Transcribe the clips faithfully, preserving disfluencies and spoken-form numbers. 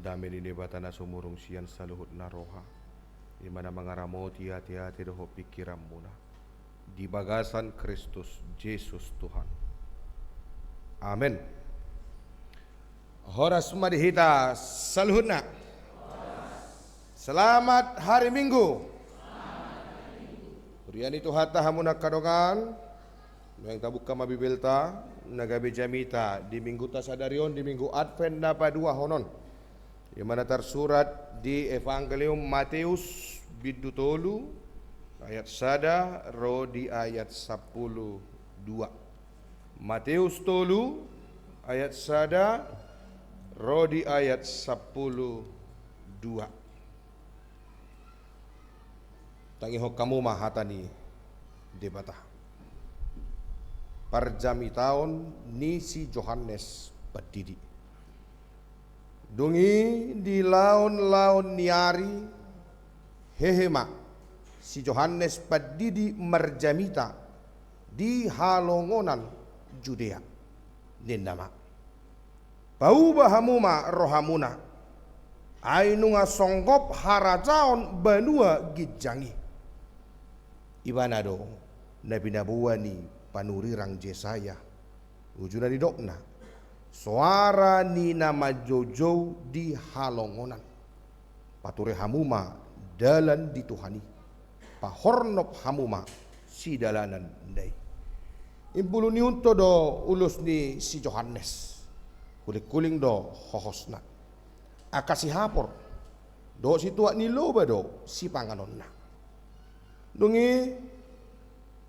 Dame ni Debata na sumurung sian saluhut na roha, i ma na mangaramoti ateate dohot pingkiranmuna di bagasan Kristus Jesus Tuhan. Amen. Horas ma di hita saluhutna. Selamat hari Minggu. Huria ni Tuhanta hamu na angka dongan. Nuaeng tabuka ma Bibelta na gabe jamita di Mingguta sadari on, di Minggu Advent na paduahon on. I ma na tarsurat di Evangelium Mateus bindu tolu ayat sada ro di ayat sampulu dua. Mateus tolu ayat sada ro di ayat sampulu dua. Tangihon hamu ma hata ni Debata. Parjamitaon ni si Johannes Pandidi. Dung i di laon-laon ni ari, hehe ma si Johannes Pandidi marjamita di halongonan Judea. Ninna ma: Pauba hamu ma rohamuna, ai nunga songgop harajaon banua ginjang i. Ibana do na pinaboa ni panurirang Jesaya. Uju na nidokna, soara ni na manjoujou di halongonan. Pature hamu ma dalan di Tuhan i. Pahornop hamu ma sidalanan na i. Imbulu ni unto do ulos ni si Johannes. Hulinghuling do hohosna. Angka sihapor dohot situak ni loba do sipanganonna. Dung i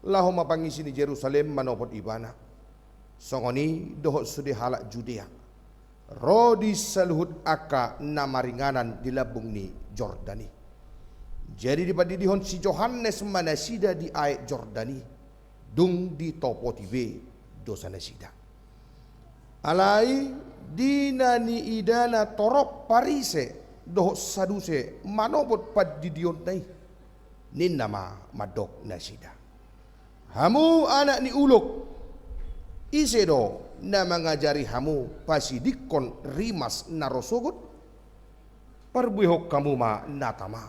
laho ma pangisi ni Jerusalem manopot ibana. Songon i dohot sude halak Judea ro di saluhut angka na maringanan di lambung ni Jordan i. Jadi dipandidihon si Johannes ma nasida di aek Jordan i, dung ditopoti be dosanasida. Alai di na niidana torop Parise dohot Saduse manopot pandidionna i, ninna ma mandok nasida: Hamu anak ni ulok, ise do na mangajari hamu pasidingkon rimas na ro sogot? Parbuehon hamu ma na tama,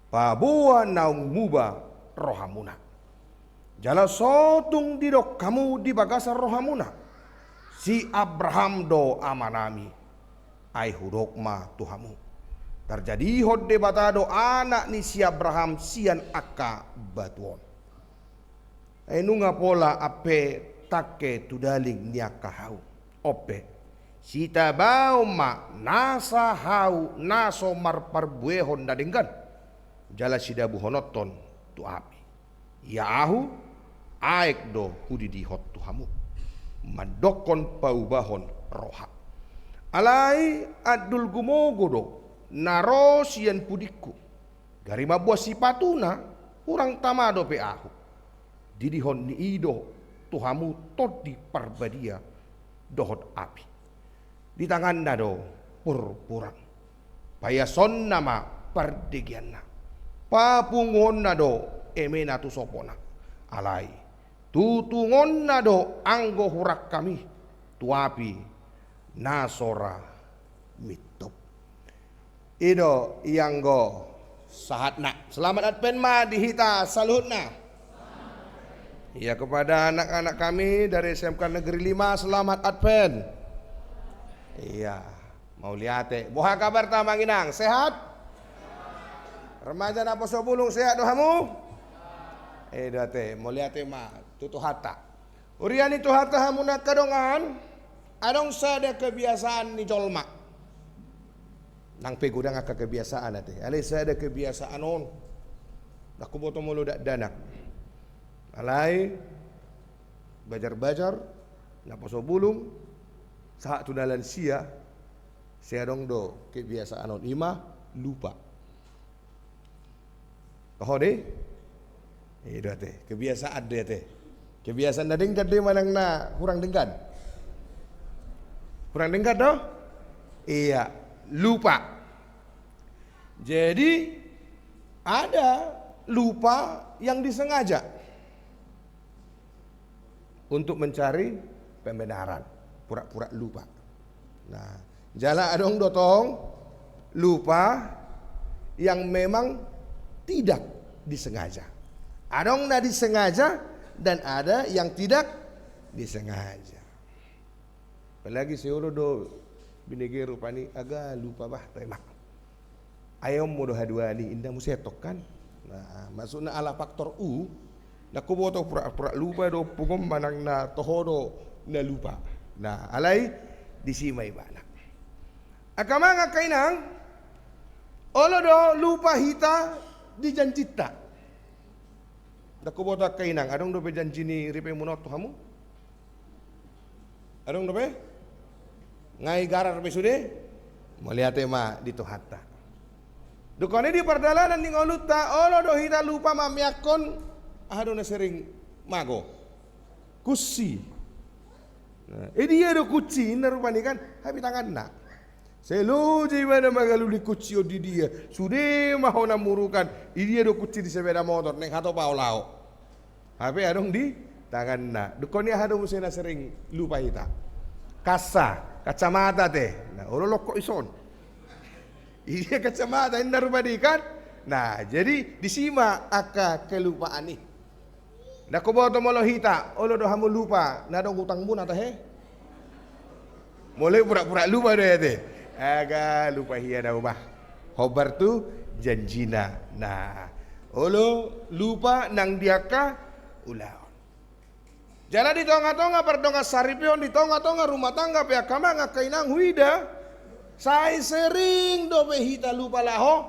paboa naung muba rohamuna. Jala so tung didok hamu di bagasan rohamuna: Si Abraham do amanami. Ai hudok ma tu hamu: Tarjadihon Debata do anak ni si Abraham sian angka batu on. Ai nunga pola ampe tangke tu daling ni angka hau. On pe, sitabaon ma nasa hau na so marparbuehon na denggan, jala sidabuhononhon tu api. Ia ahu, aek do hudidihon tu hamu, mandokkon paubahon roha. Alai andul gumogo do na ro sian pudingku. Gari mamboan sipatuna, hurang tama dope ahu. Didihon ni i do tu hamu Tondi Parbadia dohot api. Di tanganna do purpurang. Paiasonna ma pardegeanna. Papunguonna do emena tu sopona. Alai tutungonna do anggo hurangkam i tu api na so ra mintop. I do ianggo sahatna. Selamat Advent ma di hita saluhutna. Iya, kepada anak-anak kami dari S M K Negeri lima, selamat Advent. Iya, mauliate. Boha kabarta, Amang Inang? Sehat? Remaja naposo bulung, sehat do hamu? I do ate, mauliate ma tu Tuhanta. Huria ni Tuhanta hamu na angka dongan, adong sada kebiasaan ni jolma. Nang pe godang angka kebiasaan ate, alai sada kebiasaan on ndang huboto molo dakdanak. Alai bajar-bajar, naposo bulung, sahat tu na lansia, sai adong do kebiasaan on, i ma lupa. Toho do i? I do ate, kebiasaan do i ate. Kebiasaan na denggan do i manang na hurang denggan? Hurang denggan do? Iya, lupa. Jadi ada lupa yang disengaja untuk mencari pembenaran, pura-pura lupa. Nah, jala adong do tong lupa yang memang tidak disengaja. Adong na disengaja dan ada yang tidak disengaja. Apalagi sai olo do binege rupani, aga lupa bah, toe ma. Ai on ma do haduan i, inda muse tong kan. Nah, maksudna ala faktor u, ndang huboto pura-pura lupa do ompung on manang na toho do na lupa. Nah, alai disi ma ibana. Angka amang, angka inang, olo do lupa hita di janjinta. Ndang huboto angka inang, adong dope janji ni ripemuna on tu hamu? Adong dope? Nga igarar be sude? Mauliate ma di Tuhanta. Dung i di pardalanan ni ngolunta, olo do hita lupa mamiakkon, aha do na sering mago? Kunci. Nah, i dia do kunci, inna rupani kan, hape tanganna. Sai loja ibana mangalului kunci on di dia. Sude ma hona murukan, i dia do kunci di sepeda motor, naeng hatop au laho. Hape adong di tanganna. Dung i aha do muse na sering lupa hita? Kassa, kacamata te. Nah, olo longkok ison. I dia kacamata, inna rupani kan? Nah, jadi disi ma angka kelupaan i. Ndang huboto molo hita, olo do hamu lupa, na adong utangmuna tahe? Molo i pura-pura lupa do i ate. Aga lupa hian au bah. Hombar tu janjina. Nah, olo lupa nang di angka ulaon. Jala di tonga-tonga pardongan saripeon, di tonga-tonga rumah tangga pe angka amang, angka inang, huida, sai sering dope hita lupa laho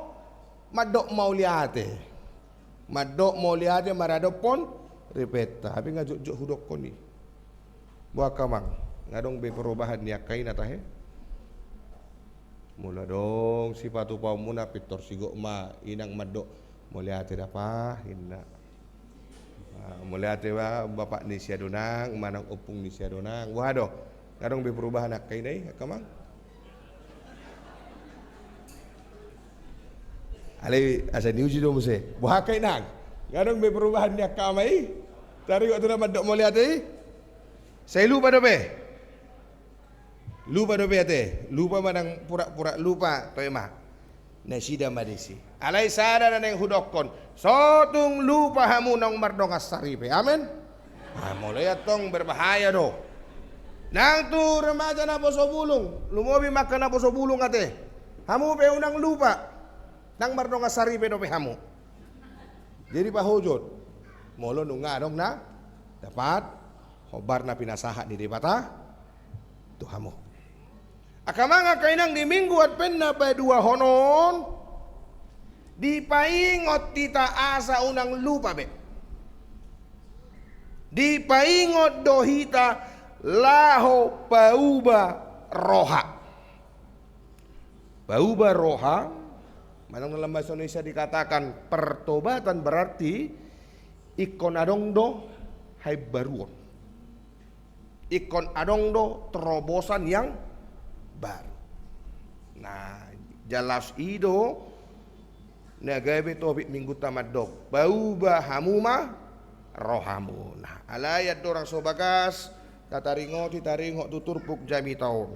mandok mauliate. Mandok mauliate maradophon ripenta, hape nga jotjot hudokkon i. Boha angka amang, nga adong be perubahan ni angka i na tahe? Molo adong sipatupaonmuna, pintor sigok ma inang mandok mauliate da bah, inna. Ah, mauliate bah, bapak ni si adonang manang ompung ni si adonang. Boha do? Nga adong be perubahan angka i na i, angka amang? Alai asa niuji do muse. Boha angka inang? Nga adong be perubahan ni angka ama i? Taringot tu na mandok mauliate i? Sai lupa dope? Lupa dope ate? Lupa manang pura-pura lupa, toe ma. Nasida ma disi. Alai sada na naeng hudokkon, so tung lupa hamu naung mardongan saripe. Amen. Ah, molo i antong berbahaya do. Nang tu remaja naposo bulung, lumobi ma angka naposo bulung ate. Hamu pe unang lupa, naung mardongan saripe dope hamu. Jadi pahojot, molo nunga adong na dapat hombar na pinasahat ni Debata tu hamu. Angka amang, angka inang, di Minggu Advent na paduahon on, dipaingot hita asa unang lupa be. Dipaingot do hita laho pauba roha. Pauba roha, manang dalam bahasa Indonesia dikatakan pertobatan, berarti ingkon adong do haimbaruon. Ingkon adong do terobosan yang baru. Nah, jelas i do na gabe topik Minggunta mandok, pauba hamu ma rohamu. Nah, alai andorang so bagas tataringoti, taringot tu turpuk jamita on.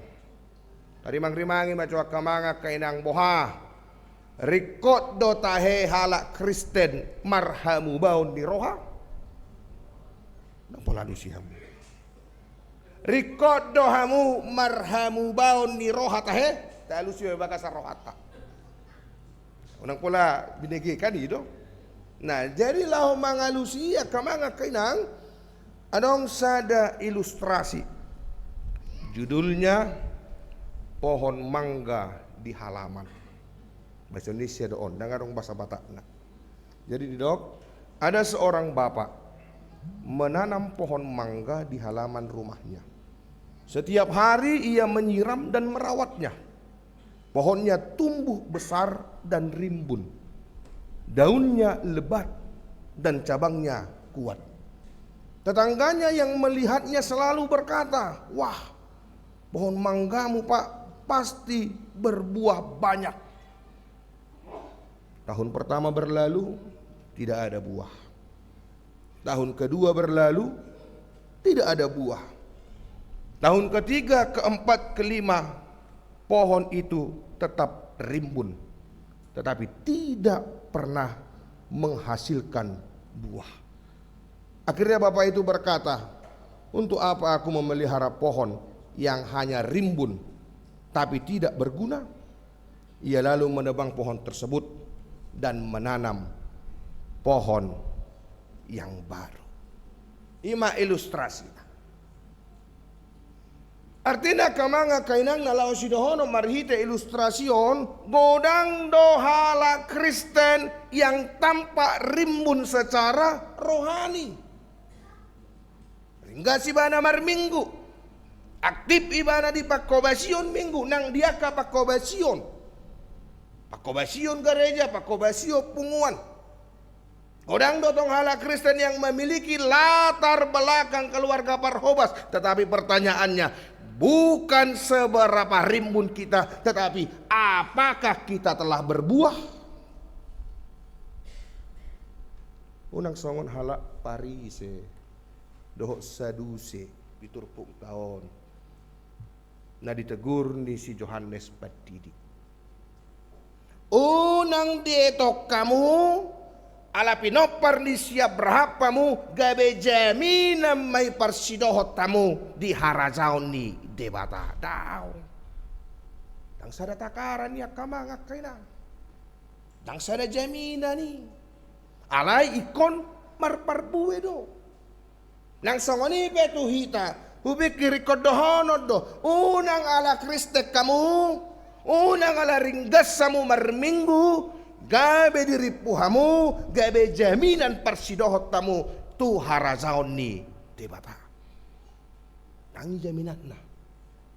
Tarimangrimangi ma jo angka amang, angka inang, boha? Ringkot do tahe halak Kristen marhamubaon ni roha? Ndang pola alusi hamu. Ringkot do hamu marhamubaon ni roha tahe? Talusi bagasan rohanta. Unang pola binege kan i do. Nah, jadi laho mangalusi i, angka amang, angka inang, adong sada ilustrasi. Judulnya Pohon Mangga di Halaman. Bahasa Indonesia do on, ndang adong bahasa Batakna. Jadi didok, ada seorang bapak menanam pohon mangga di halaman rumahnya. Setiap hari ia menyiram dan merawatnya. Pohonnya tumbuh besar dan rimbun. Daunnya lebat dan cabangnya kuat. Tetangganya yang melihatnya selalu berkata, "Wah, pohon manggamu, Pak, pasti berbuah banyak." Tahun pertama berlalu, tidak ada buah. Tahun kedua berlalu, tidak ada buah. Tahun ketiga, keempat, kelima, pohon itu tetap rimbun, tetapi tidak pernah menghasilkan buah. Akhirnya bapa itu berkata, "Untuk apa aku memelihara pohon yang hanya rimbun tapi tidak berguna?" Ia lalu menebang pohon tersebut dan menanam pohon yang baru. I ma ilustrasina. Artina, angka amang, angka inang, na laho sidohonon marhite ilustrasi on, godang do halak Kristen yang tampak rimbun secara rohani. Ringgas ibana marminggu, aktif ibana di pangkobasion Minggu, nang di angka pangkobasion, pangkobasion gareja, pangkobasion punguan. Godang do tong halak Kristen yang memiliki latar belakang keluarga parhobas, tetapi pertanyaannya, bukan seberapa rimbun kita, tetapi apakah kita telah berbuah? Unang songon halak Parise dohot Saduse di turpukta on na ditegur ni si Johannes Pandidik. Unang dietong hamu, ala pinompar ni si Abraham hamu, gabe jaminan ma i parsidohot hamu di harajaon ni Debata. Daong. Ndang sada takaran i, angka amang, angka inang. Ndang sada jaminan i. Alai ingkon marparbue do. Nang songon i pe tu hita, hupikir ingkon dohonon do, unang ala Kristen hamu, unang ala ringgas hamu marminggu, gabe dirimpu hamu, gabe jaminan parsidohot hamu tu harajaon ni Debata. Ndang i jaminanna.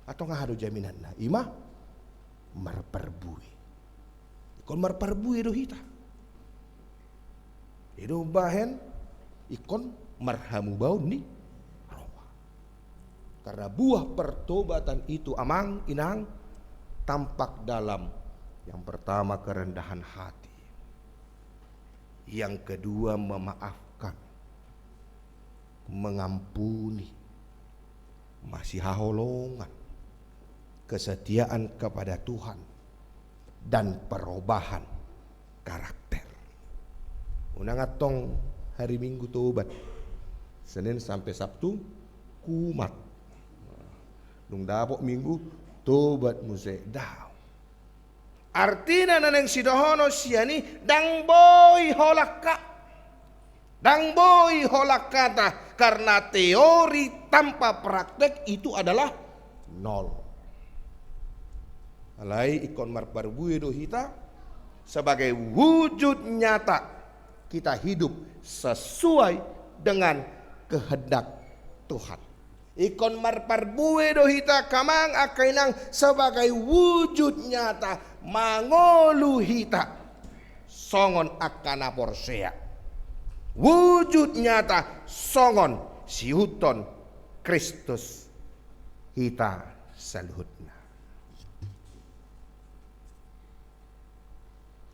Antong aha do jaminanna? I ma marparbue. Ingkon marparbue do hita. I do umbahen ingkon marhamubaon ni roha. Karena buah pertobatan itu, amang inang, tampak dalam, yang pertama, kerendahan hati, yang kedua, memaafkan, mengampuni, masihaholongan, kesetiaan kepada Tuhan, dan perubahan karakter. Unang antong hari Minggu tobat, Senin sampe Sabtu kumat. Dung dapot Minggu, tobat muse, daong. Artina na naeng sidohonon sian i, ndang boi holangka. Ndang boi holangkata, karena teori tanpa praktek itu adalah nol. Alai ingkon marparbue do hita sebagai wujud nyata kita hidup sesuai dengan kehendak Tuhan. Ingkon marparbue do hita, angka amang, angka inang, sebagai wujud nyata mangolu hita songon angka na porsea. Wujud nyata songon siihuthon Kristus hita saluhutna.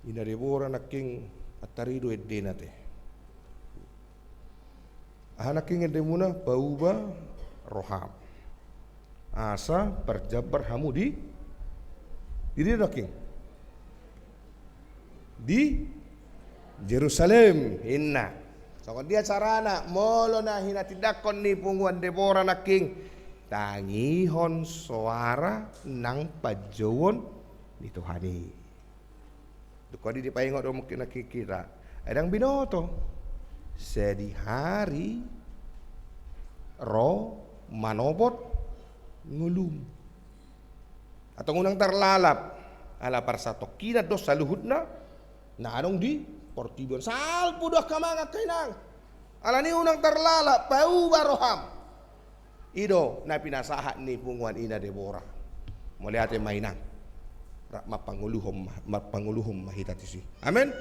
Ina Debora nangkin antari do endena te. Aha nangkin endemuna? Pauba roham, asa parjambar hamu di, di dia nangkin? Di Jerusalem, inna. Songon dia carana molo na hinatindangkon ni punguan Debora nangkin? Tangihon soara nang panjouon ni Tuhan i. Dung i dipaingot do mungkin nangkin hita, ai ndang binoto sadihari ro manopot ngolum. Antong unang tarlalap, ala parsatongkinan do saluhutna na adong di portibi on. Salpu do, angka amang, angka inang. Alani unang tarlalap, pauba roham. I do na pinasahat ni punguan ina Debora. Mauliate ma, inang, rap marpangoluhon ma, marpangoluhon ma hita tusi. Amen.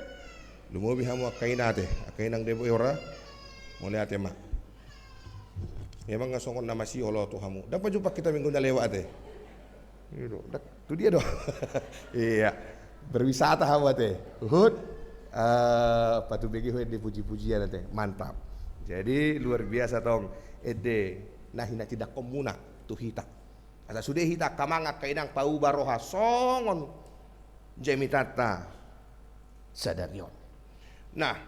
Lumobi hamu angka ina ate, angka inang Debora. Mauliate ma. Memang nga songon na masiol ho tu hamu. Ndang pajumpang hita minggu na lewat ate. I do, ndang, tu dia do? Iya. Berwisata hamu ate. Huhut, eh, patubegehon ende puji-pujian ate. Mantap. Jadi luar biasa tong ende na hinatindangkonmuna tu hita. Asa sude hita, angka amang, angka inang, pauba roha songon jamitanta sadari on. Nah,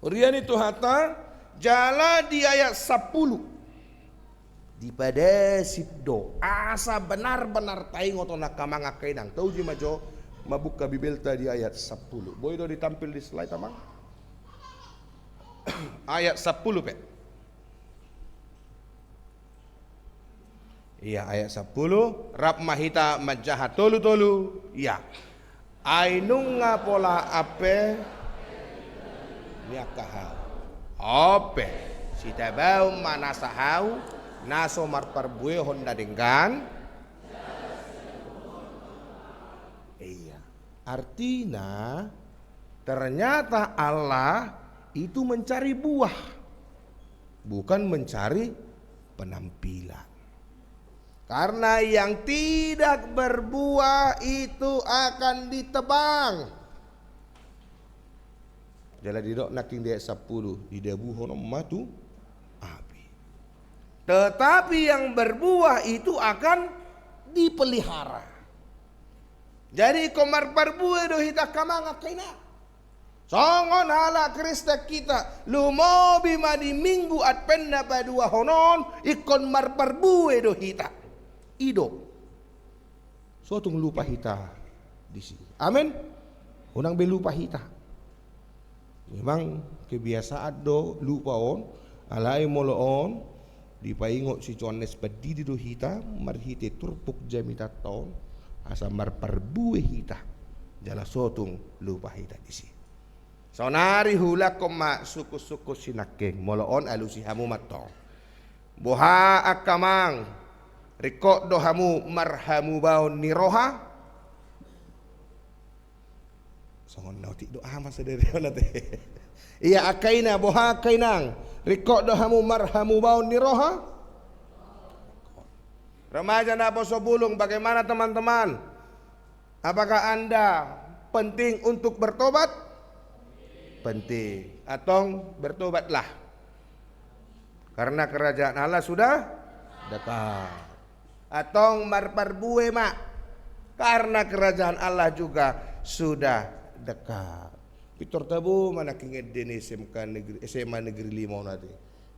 huria ni Tuhanta, jala di ayat sampulu dipadasip do asa benar-benar taingot on, angka amang, angka inang. Tauji ma jo mambuka Bibelta di ayat sampulu. Boi do ditampil di slide, amang? Ayat sampulu pe. Ia, ayat sampulu, rap ma hita manjaha tolu-tolu. Ia. Ai nunga pola ampe miangka hau. Ope, sitabaon ma nasa hau, na so marparbuehon na denggan. Ia. Artina, ternyata Allah itu mencari buah, bukan mencari penampilan. Karena yang tidak berbuah itu akan ditebang. Jala didok nangkin di ayat sampulu, didabuhon ma tu api. Tetapi yang berbuah itu akan dipelihara. Jadi ingkon marparbue do hita, angka amang, angka inang. Songon halak Kristen hita, lumobi ma di Minggu Advent na paduahon on, ingkon marparbue do hita. I do. So tung lupa hita disi. Amen. Unang be lupa hita. Memang kebiasaan do lupa on, alai molo on dipaingot si Johannes Pandidi do hita marhite turpuk jamitanta on, asa marparbue hita, jala so tung lupa hita disi. Saonari huulakhon ma sungkun-sungkun sinangkin, molo on alusi hamu ma antong. Boha angka amang, ringkot do hamu marhamubaon ni roha? Songon na otik do ama sadari on ate. Ia, angka ina, boha angka inang, ringkot do hamu marhamubaon ni roha? Remaja naposobulung, bagaimana teman-teman? Apakah Anda penting untuk bertobat? Penting. Antong bertobatlah. Karena kerajaan Allah sudah dekat. Antong marparbue ma. Karena kerajaan Allah juga sudah dekat. Pintor tabo ma nangkin ende ni S M K negeri, S M A negeri lima on ate.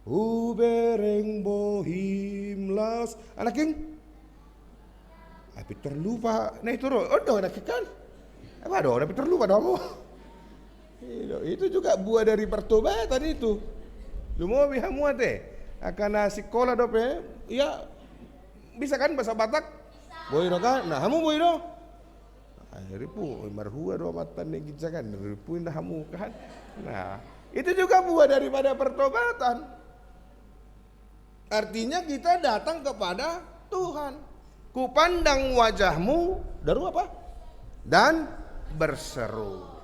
Hubereng bohim las. Nangkin? Ah, pintor lupa. Nah, itu do. Oh, do, nangkin kan? Apa do? Nah, pintor lupa do hamu. Itu, itu juga buah dari pertobatan itu. Lumobi hamu ate. Angka na sikola dope, ia, bisa kan bahasa Batak? Boi do kan? Nah, hamu boi do? Ai ripu, marhua do amanta ni ginjang kan, ripu inda hamu kan. Nah, itu juga buah daripada pertobatan. Artinya kita datang kepada Tuhan. Kupandang wajahmu, daru apa? Dan berseru.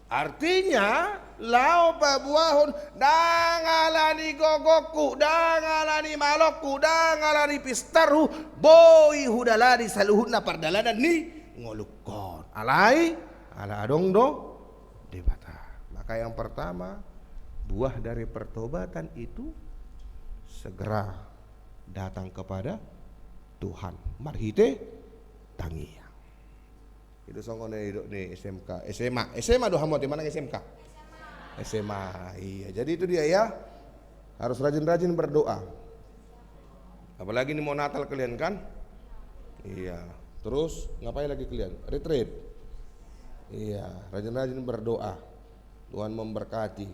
Artinya, laho paboahon, ndang ala ni gogongku, ndang ala ni malongku, ndang ala ni pistarhu, boi hudalani saluhutna pardalanan ni ngolungkon. Alai, ala adong do Debata. Maka yang pertama, buah dari pertobatan itu segera datang kepada Tuhan. Marhite tangiang. Itu songon na didok ni S M K, S M A. S M A do hamu ate, manang S M K? S M A, iya. Jadi itu dia ya, harus rajin-rajin berdoa. Apalagi ini mau Natal kalian kan? Iya. Terus ngapain lagi kalian? Retreat. Iya, rajin-rajin berdoa. Tuhan memberkati.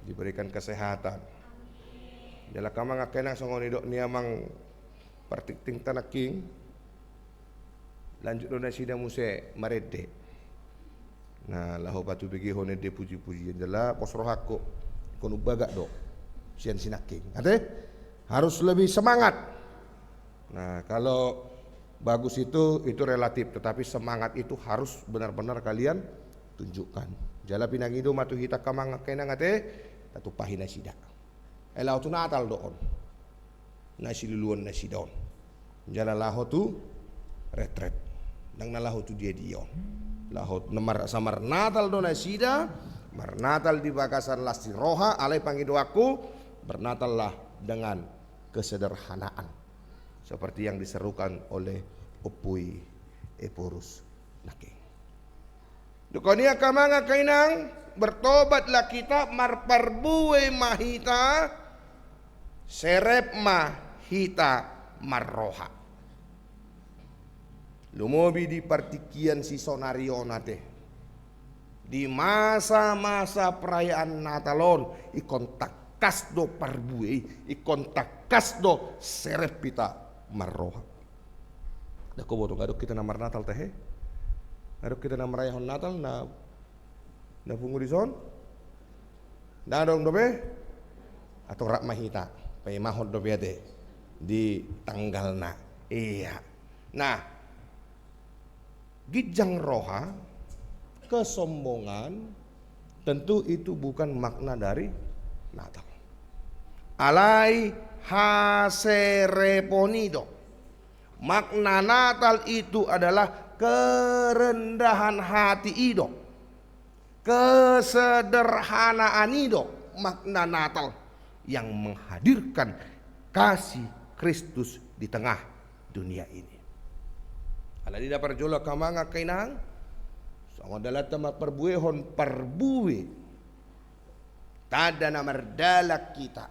Diberikan kesehatan. Jala angka amang, angka inang, songon didok ni amang partingtingta nangkin. Lanjut do nasida muse marende. Nah, laho patubegehon ende puji-pujian, jala pos rohangku, ingkon umbagak do sian sinangkin. Ate? Harus lebih semangat. Nah, kalau bagus itu, itu relatif, tetapi semangat itu harus benar-benar kalian tunjukkan. Jala pinangido ma tu hita angka amang, angka inang, ate, tatumpahi nasida. Ai laho tu Natal do on. Na siluluan nasida on. Jala laho tu retret. Ndang na laho tu dia-dia on. Laho na mar-, asa marnatal do nasida, marnatal di bagasan las ni roha, alai pangidoanku, bernatallah dengan kesederhanaan. Seperti yang diserukan oleh Ompu i, Nangkin. Dung i angka amang angka inang, bertobatlah kita, marparbue ma hita, serep ma hita marroha. Lumobi di partingkian si sonari on ate. Di masa-masa perayaan Natal on, ingkon tangkas do parbue i, ingkon tangkas do serep hita marroha. Ndang huboto, nga adong hita na marnatal tahe? Nga adong hita na marayahon Natal, na, na pungu dison? Ndang adong dope? Antong rap ma hita, paimahon dope ate di tanggalna. Ia. Nah, ginjang roha, kesombongan, tentu itu bukan makna dari Natal. Alai haserepon i do. Makna Natal itu adalah kerendahan hati i do. Kesederhanaan i do makna Natal yang menghadirkan kasih Kristus di tengah dunia ini. Alani na parjolo angka amang angka inang, songon dalanta marparbuehon parbue, tanda na mardalan hita,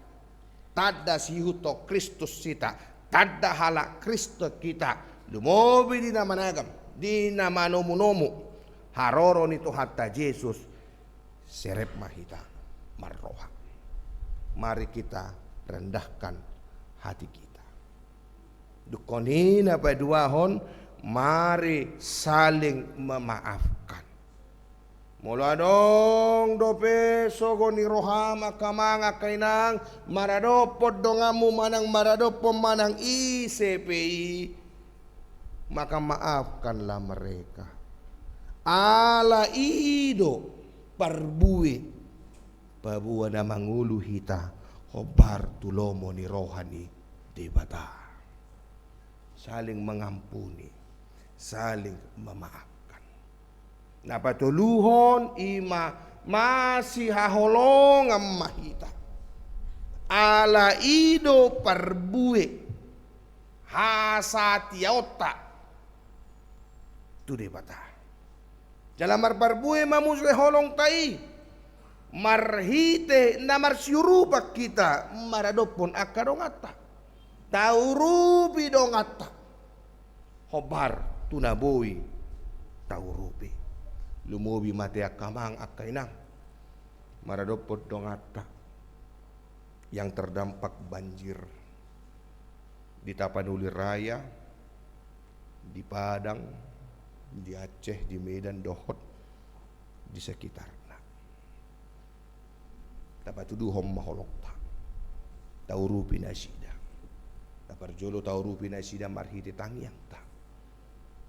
tanda siihuthon Kristus hita, tanda halak Kristen hita, lumobi di na managam, di na manomunomu haroro ni Tuhanta Jesus, serep ma hita marroha. Mari kita rendahkan hati kita. Dungkon i na paduahon, mari saling memaafkan. Molo adong dope sogo ni roham angka amang angka inang, maradophon donganmu manang maradophon manang ise pe i, maka maafkanlah mereka. Ala i do parbue paboa na mangolu hita hombar tu lomo ni roha ni Debata. Saling mengampuni, saling memaafkan. Na patoluhon i ma masihaholongan ma hita. Ala i do parbue hasatiaonta tu Debata. Jala marparbue ma muse holongta i marhite na marsiurupan hita maradophon angka donganta. Taurupi donganta hombar tu na boi taurupi. Lumobi ma ate angka amang angka inang, maradophon donganta yang terdampak banjir di Tapanuli Raya, di Padang, di Aceh, di Medan, dohot di sekitarna. Tapatuduhon ma holongta, taurupi nasida. Na parjolo taurupi nasida marhite tangiangta.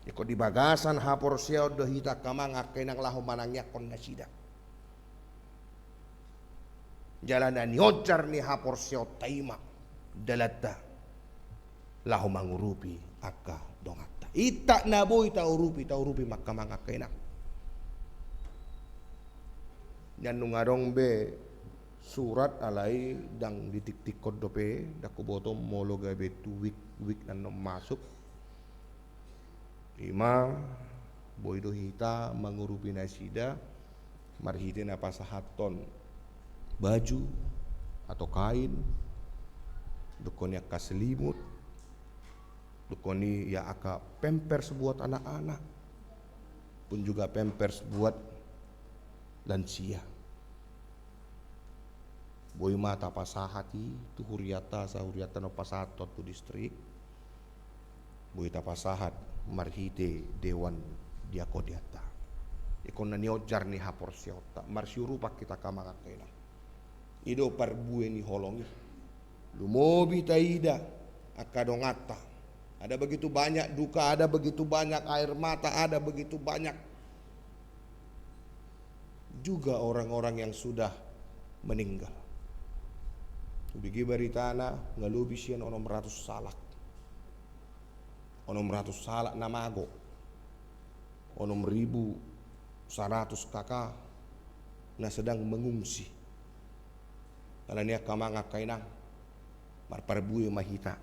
Ingkon di bagasan haporseaon do hita angka amang angka inang laho manangiangkon nasida. Jala na nionjar ni haporseaonta i ma dalanta laho mangurupi angka donganta. Inta na boi taurupi, taurupi ma angka amang angka inang. Nian nunga adong be surat, alai ndang ditiktikkon dope, ndang huboto molo gabe tu wik, wik na naeng masuk. I ma boi do hita mangurupi nasida marhite na pasahathon baju atau kain, dungkon i angka selimut, dungkon i ya angka pampers buat anak-anak, pun juga pampers buat lansia. Boi ma tapasahat i tu hurianta, asa hurianta na pasahathon tu distrik. Boi tapasahat marhite dewan diakonianta. Ingkon na nionjar ni haporseaonta, marsiurupan hita angka amang angka inang. I do parbue ni holong i. Lumobi taida angka donganta. Ada begitu banyak duka, ada begitu banyak air mata, ada begitu banyak juga orang-orang yang sudah meninggal. Hubege baritana nga lobi sian onom ratus halak. Onom ratus halak na mago. Onom ribu saratus K K na sedang mengungsi. Alani i angka amang angka inang, marparbue ma hita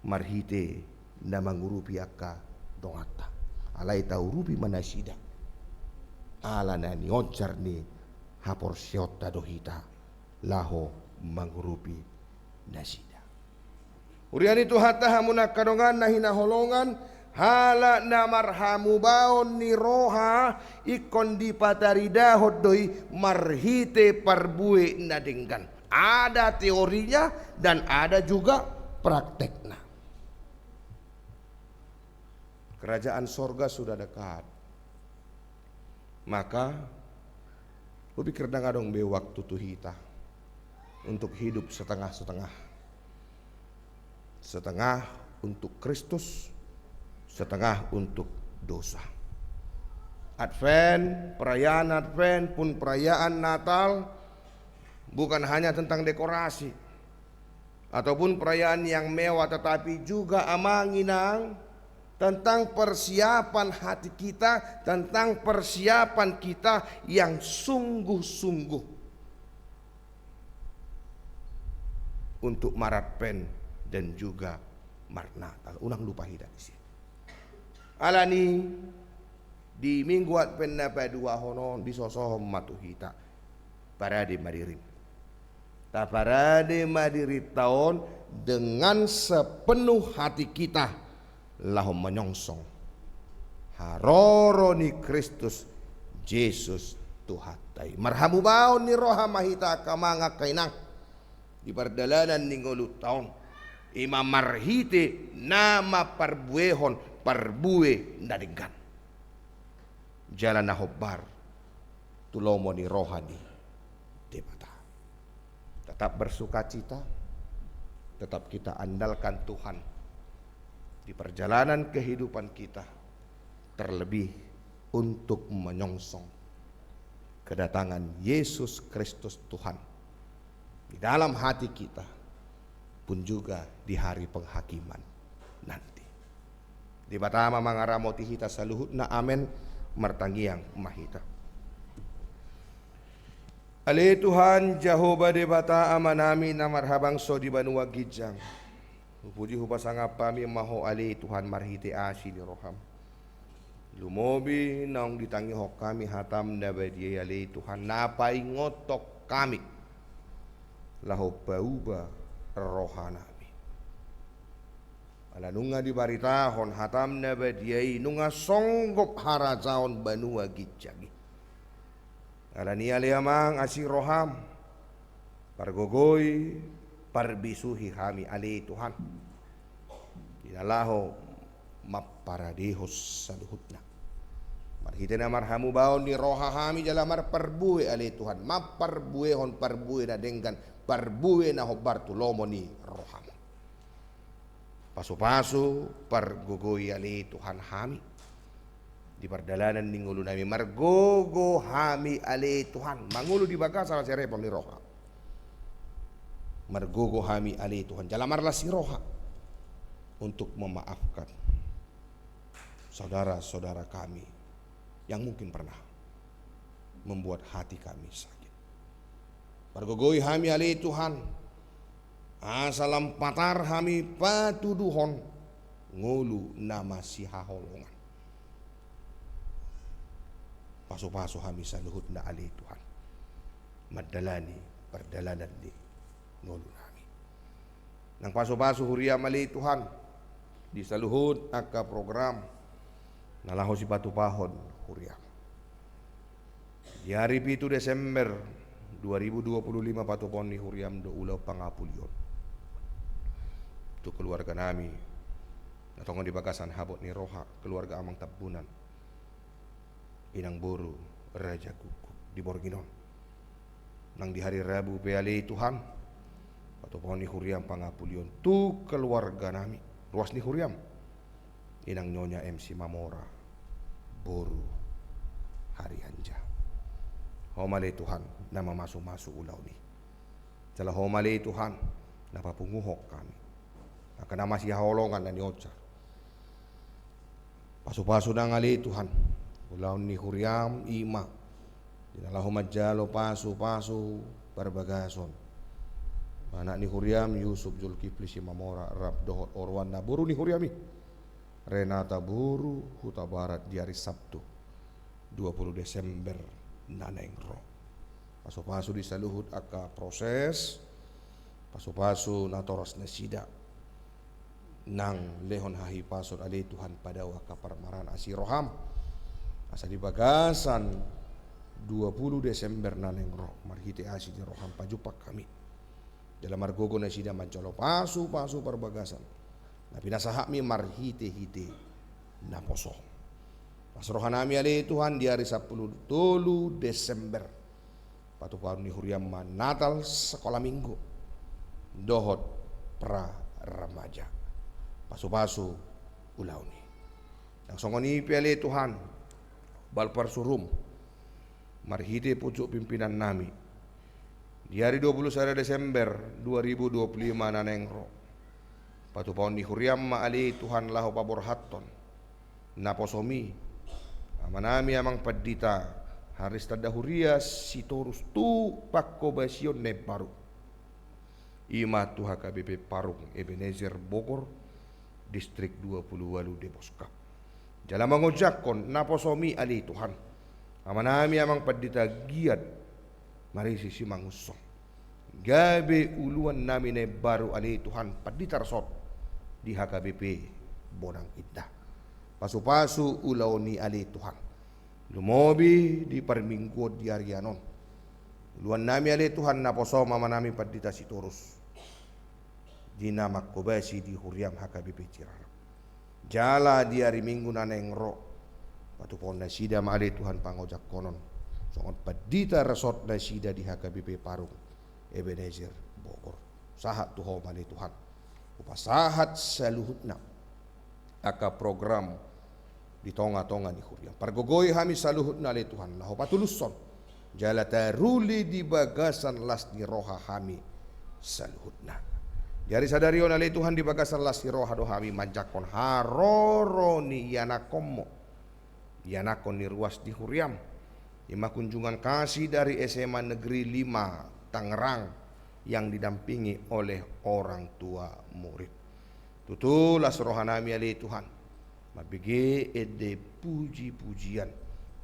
marhite na mangurupi angka donganta. alai taurupi ma nasida. Ala na nionjar ni haporseaonta do hita laho mangurupi nasida. Huria ni Tuhanta, hamu angka dongan na hinaholongan, halak na marhamubaon ni roha ingkon dipataridahon do i marhite parbue na denggan. Ada teorinya dan ada juga praktekna. Kerajaan sorga sudah dekat. Maka, hupikir ndang adong be waktu tu hita untuk hidup setengah-setengah. Setengah untuk Kristus, setengah untuk dosa. Advent, perayaan Advent, pun perayaan Natal, bukan hanya tentang dekorasi ataupun perayaan yang mewah, tetapi juga, amang inang, tentang persiapan hati kita, tentang persiapan kita yang sungguh-sungguh untuk mar-Advent dan juga marnatal. Unang lupa hita disi. Alani, di Minggu Advent na paduahon on, disosohon ma tu hita parade ma dirim. Taparade ma dirinta on dengan sepenuh hati kita laho manyongsong haroro ni Kristus Jesus Tuhanta i. Marhamubaon ni roha ma hita angka amang angka inang di pardalanan ni ngolunta on, i ma marhite na mamparbuehon parbue na denggan jala na hombar tu lomo ni roha ni Debata. Tetap bersukacita, tetap kita andalkan Tuhan di perjalanan kehidupan kita, terlebih untuk menyongsong kedatangan Yesus Kristus Tuhan di dalam hati kita, pun juga di hari penghakiman nanti. Debata ma mangaramoti hita saluhutna. Amen. Martangiang ma hita. Ale Tuhan Jahowa Debata Amanami na marhabangso di banua ginjang, hupuji hupasangap hami ma Ho ale Tuhan marhite asi ni roham. Lumobi naung ditangihon hami hatam na badia i ale Tuhan, na paingothon hami laho pauba rohanami. Ala nunga dibaritahon hatam na badia i, nunga songgop harajaon banua ginjang i. Alani i ale Amang, asi roham, pargogoi, parbisuhi hami ale Tuhan, di na laho mamparadehon saluhutna. Marhite na marhamubaon ni roha hami jala marparbue ale Tuhan, mamparbuehon parbue na denggan, parbue na hombar tu lomo ni roham. Pasupasu, pargogoi ale Tuhan hami di pardalanan ni ngolunami. Margogo hami ale Tuhan mangolu di bagasan hasirepon ni roha. Margogo hami ale Tuhan jala marlas ni roha untuk memaafkan saudara-saudara kami yang mungkin pernah membuat hati kami sakit. Pargogoi hami ale Tuhan, asa lam patar hami patuduhon ngolu na masihaholongan. Pasupasu hami saluhutna ale Tuhan mandalani pardalanan ni ngolunami. Nang pasupasu huriam ale Tuhan di saluhut angka program na laho sipatupahon huriam. Di ari pitu Desember dua ribu dua puluh lima patupaon ni huriam do ulaon pangapulion tu keluarganami na tongon di bagasan habot ni roha, keluarga Amang Tambunan, Inang boru Raja Guguk di borngin on. Nang di hari Rabu pe ale Tuhan, patupaon ni huriam pangapulion tu keluarganami, ruas ni huriam, Inang Nyonya M Simamora boru Harianja. Ho ma ale Tuhan na mamasumasu ulaon i. Jala Ho ma ale Tuhan na papunguhon hami angka na masihaholongan na nionjar. Pasupasu nang ale Tuhan ulaon ni huriam, i ma di na laho manjalo pasupasu parbagason anak ni huriam Yusuf Zulkifli Simamora rap dohot oroanna boru ni huriam i, Renata boru Hutabarat di ari Sabtu dua pulu Desember na naeng ro. Pasupasu di saluhut angka proses, pasupasu natoras nasida nang lehon hahipason ale Tuhan, padao angka parmaraan asi roham, asa di bagasan dua pulu Desember na naeng ro marhite asi ni roham pajumpang hami. Jala margogo nasida manjalo pasupasu parbagasan na pinasahatmi marhitehite naposo. Las rohanami ale Tuhan di ari sampulu tolu Desember, patupaon ni huriam ma Natal, Sekolah Minggu dohot pra remaja. Pasupasu ulaon i. Nang songon i pe ale Tuhan, bal parsurum marhite pucuk pimpinannami di ari dua pulu sada Desember dua ribu dua pulu lima na naeng ro, patupaon ni huriam ma ale Tuhan laho paborhathon naposomi amanami amang pandita Haris Tanda Huria Sitorus tu pangkobasion na imbaru. I ma tu H K B P Parung Ebenezer Bogor, Distrik dua pulu ualu Depok. Jala mangojakhon naposomi ale Tuhan amanami amang pandita Giat Marisi Simangunsong, gabe uluannami na imbaru ale Tuhan, pandita resort di H K B P Bonang Indah. Pasupasu ulaon i ale Tuhan, lumobi di parmingguon di arian on. Uluannami ale Tuhan naposom amanami pandita Sitorus di na mangkobasi di huriam H K B P Cirarap. Jala di ari Minggu na naeng ro, patupaon nasida ma ale Tuhan pangojak honon songon pandita resort nasida di H K B P Parung Ebenezer Bogor. Sahat tu Ho ma ale Tuhan, hupasahat saluhutna angka program di tongatonga ni huriam. Pargogoi hami saluhutna ale Tuhan laho patulushon jala taruli di bagasan las ni roha hami saluhutna. Di ari sadari on ale Tuhan, di bagasan las ni roha do hami manjangkon haroro ni ianakkonmu, ianakkon ni ruas di huriam, i ma kunjungan kasih dari S M A Negeri lima Tangerang yang didampingi oleh orang tua murid. Tutu las rohanami ale Tuhan, mambege ende pujipujian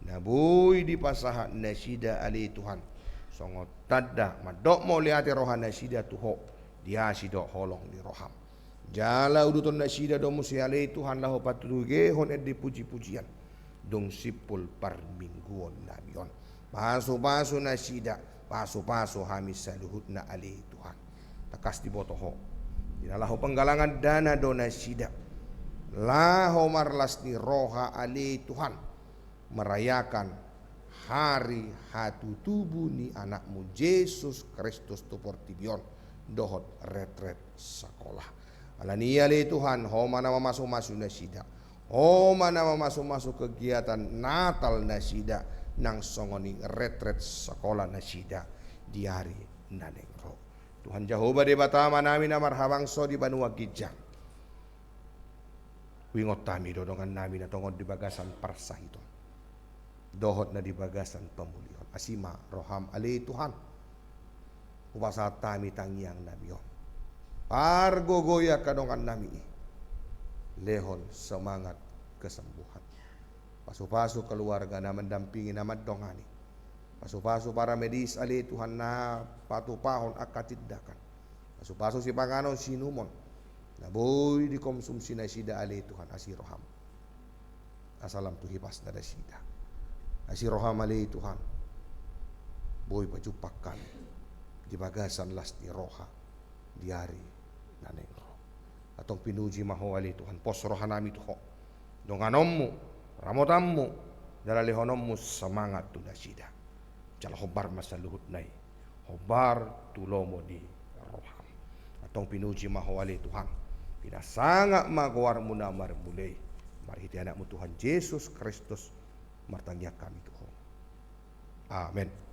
na boi dipasahat nasida ale Tuhan, songon tanda mandok mauliate roha nasida tu Ho di asi dohot holong ni roham. Jala uduton nasida do muse ale Tuhan laho patugehon ende pujipujian dung simpul parmingguon nami on. Pasupasu nasida, pasupasu hami saluhutna ale Tuhan. Tangkas diboto Ho, di na laho penggalangan dana do nasida laho marlas ni roha ale Tuhan, merayakan hari hatutubu ni Anakmu Jesus Kristus tu portibi on dohot retret sekolah. Alani i ale Tuhan, Ho ma na mamasumasu nasida, Ho ma na mamasumasu kegiatan Natal nasida, nang songon i retret sekolah nasida di ari na naeng ro. Tuhan Jahowa Debata Amanami na marhabangsa di banua ginjang, huingot hami do dongannami na tongon di bagasan parsahiton dohot na di bagasan pamulihon. Asi ma roham ale Tuhan, hupasahat hami tangiangnami on. Pargogoi angka dongannami i, lehon semangat kesembuhan. Pasupasu keluarga na mandampingi, na mandongani. Pasupasu para medis ale Tuhan na patupahon angka tindakan. Pasupasu sipanganon siinumon na boi dikonsumsi nasida ale Tuhan, asi roham. Asa lam tu hipasna nasida. Asi roham ale Tuhan, boi pajumpang hami di bagasan las ni roha di ari na naeng ro. Antong pinuji ma Ho ale Tuhan, pos rohanami tu Ho, donganonmu, ramotanmu, jala lehononmu semangat tu nasida. Jala hombar ma saluhutna i, hombar tu lomo ni roham. Antong pinuji ma Ho ale Tuhan, pinasangap ma goarmu na marmula i. Marhite Anakmu Tuhan Jesus Kristus martangiang hami tu Ho. Amen.